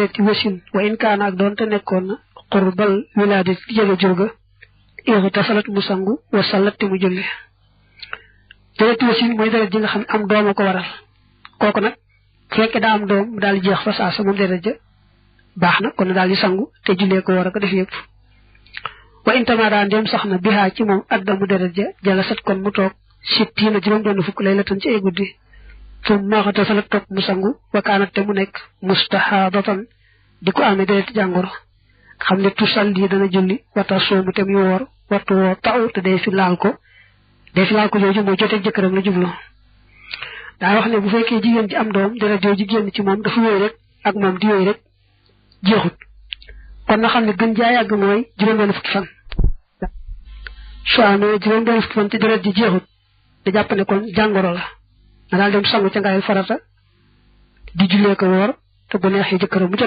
dereti wasin wa in kaana ak doonte nekkoon na qurbal wilaadi di jege jurga ixu tasalat mu sangu wa sallat te mu julli dereti wasin mooy deret ji nga xam am dooma ko waral kooku nag fekke daa am doom mu daal di jeex fa saasa moom deret ja baax na kon daal di sangu te jullee ko war a ko def yëpp wa intama daan dem sax na bihaa ci moom addamu deret ja jalasat kon mu toog sittiina juróom benn fukk lay latan ci ay guddi fu maaxata salat toog mu sangu wa kaanat te mu nekk mustahaadatan di ko amee deret jàngoro xam ne tusal lii dana julli wata soomu te muy woor wattu woo taw te day fi laal ko jooju mooy joteeg jëkkëram la jublu daa wax ne bu fekkee jigéen ji am doom deret jooju génn ci moom dafa wéy rek ak moom di wéy rek jeexut kon na xam ne gën jaa yàgg mooy juróom-benn fukki fan su amee juróom-benn fukki fan ci deret ji jeexut da jàpp ne kon jàngoro la na daal dem sangu ca ngaay farata di jullee ko woor te bu neexee jëkkëram mu